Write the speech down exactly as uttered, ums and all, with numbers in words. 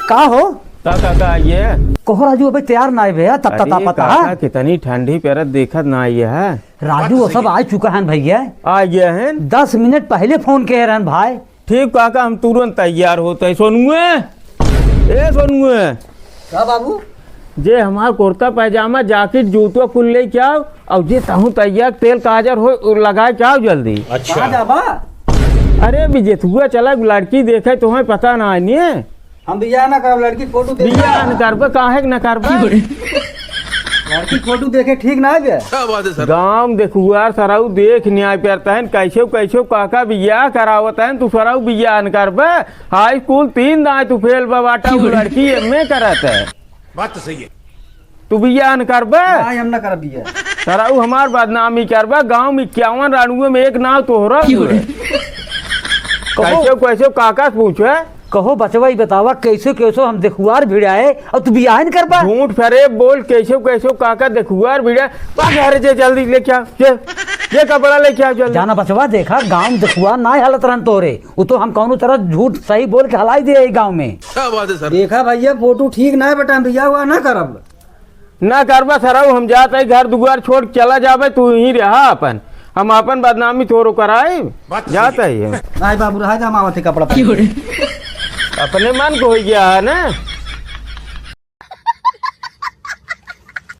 का हो? का, का, का, ये? कहो राजू, अबे तैयार ना आए भैया, तप, तप, अरे तप, तप, काका, हाँ? कितनी ठंडी पेरत देखत ना आई है। राजू, वो सब आ चुका है भैया। आ गया है? दस मिनट पहले फोन किए रहन भाई। ठीक काका, हम तुरंत तैयार होत है। सोनुए, ए सोनुए। का बाबू? जे हमार कुर्ता पैजामा, जैकेट, जूता कुल लेके आओ, और जे तहूँ तैयार तेल काजर हो, उ लगाए के आओ जल्दी। अच्छा। कहाँ जाबा? अरे बिजेथुआ चला, लड़की देखे, तुम्हें पता ना है ने? हम बियाह ना करब, लड़की फोटो देख। बियाह न करबे, काहे के न करबे? लड़की फोटो देखे ठीक ना है बे? क्या बात है सर? गाँव देखुआर सरऊ देख न्याय पेरता है, कैसे कैसे काका बियाह करावत है, तू सरऊ बियाह न करबे। हाई स्कूल तीन दाए तू फेल बा बाटा, वो लड़की एमए करत है। बात तो सही है। तू बियाह न करबे? नहीं, हम ना करब बियाह। सरऊ हमार बदनामी करबे, गाँव में इक्यावन रानुए में एक नाव तोहरा हुए। कहो। कैसे, कैसे काका से पूछे? कहो बचवा, ई बतावा, कैसे, कैसे हम देखुआर भिड़ाए और तू बियाह न करबा? झूठ फरेब बोल, कैसे, कैसे काका देखुआर भिड़ाए। पा घर जे जल्दी लेके आ, ये, ये कपड़ा लेके आ जल्दी। जाना बचवा, देखा, गाँव में देखुआर ना हालत रहन तोरे। वो तो हम कौनो तरह झूठ सही बोल के हलाई दे ई गाँव में। क्या बात है सर? देखा भैया, फोटो ठीक ना है बेटा, हम बियाह हुआ ना करब। ना करबा सरऊ, हम जात है घर दुआर छोड़ के चला जाबे, तू यहीं रहा अपन, हम अपन बदनामी तोरो कराए। बात तो जात सही है। है। नहीं बाबू, रहा जा, हम आवत है कपड़ा पहन के। अपने मन को हो गया है ना।